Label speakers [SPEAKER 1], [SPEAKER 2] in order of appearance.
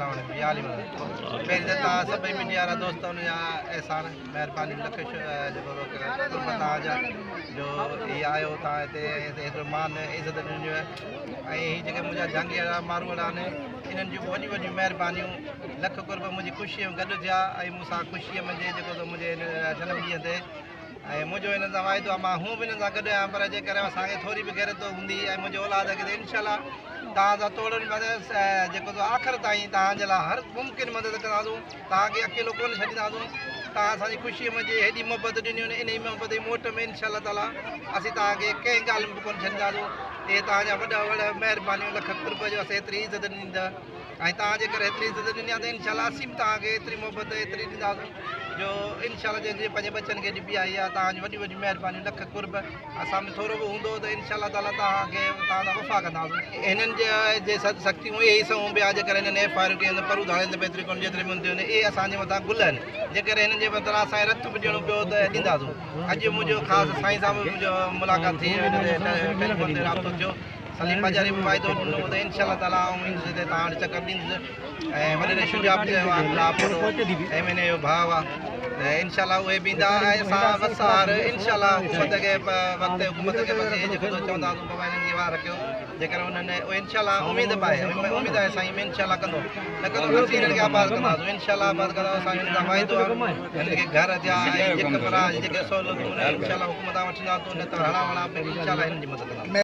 [SPEAKER 1] السلام عليڪم يا علي مدد. پهرين ته توهان سڀئي ميڊيا وارا دوست ان جا احسان مهرباني لک جيڪو قرب توهان جا جو هي آيو توهان هتي هيترو مان عزت ڏني ۽ هي جيڪي منهنجا جهانگي وارا ماروئڙا آهن انهن جون به وڏيون وڏيون مهربانيون لک قرب منهنجي خوشيء ۾ گڏ ٿيا ۽ مون سان خوشيء منجهه جيڪو سو منهنجي هن جنم ڏينهن تي ۽ منهنجو هنن سان واعدو آهي مان هونء به هنن سان گڏ آهيان پر جيڪڏهن اسان کي ٿوري به غيرت هوندي ۽ منهنجي اولاد کي ته انشاء الله توهان سان توڙ جيڪو سو آخر تائين توهان جي لاء هر ممڪن مدد ڪنداسون توهان کي اڪيلو ڪونه ڇڏينداسون توهان اسان جي خوشيء منجهه هيڏي محبت ڏني انهي محبت جي موٽ ۾ انشاء الله تعاليٰ اسين توهان کي ڪنهن ڳالهه ۾ به ڪونه ڇڏينداسون اهي توهان جا وڏا وڏا مهربانيون لک قرب جو اسين ايتري عزت ڏني ته ۽ توهان جي ڪري ايتري عزت ڏني آهي ته انشاء الله اسين به توهان کي ايتري محبت ايتري ڏينداسون جو انشاء الله جيئن پنهنجي ٻچن کي ڏبي آهي اها توهان جون وڏيون وڏيون مهربانيون لک قرب اسان ۾ ٿورو به هوندو ته انشاء الله تعاليٰ توهان کي توهان سان وفا ڪنداسون. هنن جي سختيون اهي ئي سهون پيا جيڪر هنن ايف I آرون ڪيون ته پرو ڌاڙيل ته بهتري ڪونه جيتري به هونديون اهي اسان جي مٿان گل آهن جيڪر هنن جي مٿان اسان کي رت به ڏيڻو پيو ته ڏينداسون اڄ منهنجو خاص سائين سان به منهنجو ملاقات ٿي ٽيليفون تي رابطو ٿيو سليم باجاري به واعدو ڏنو ته انشاء الله تعاليٰ آئون ايندس هتي توهان وٽ چڪر ڏيندس ۽ وڏيري شجاع به چيو آهي گلاب پوٽو ايم اين اي جو ڀاء آهي ته انشاء الله اهي به ايندا ۽ اسان وس آهر انشاء الله حڪومت کي وقت حڪومت کي بس اهي جيڪو چونداسون بابا هنن جي واهه رکيو جيڪر انهن انشاء الله اميد به آهي اميد آهي سائين انشاء الله ڪندو نه ڪندو اسين هنن کي آباد ڪنداسون انشاء الله آباد ڪنداسون اسان هنن سان واعدو آهي هنن کي گهر جا ۽ جيڪي پر جيڪي سهولتون انشاء الله حڪومت کان وٺنداسون نه ته هڙان وڙان به انشاء الله هنن جي مدد ڪنداسون.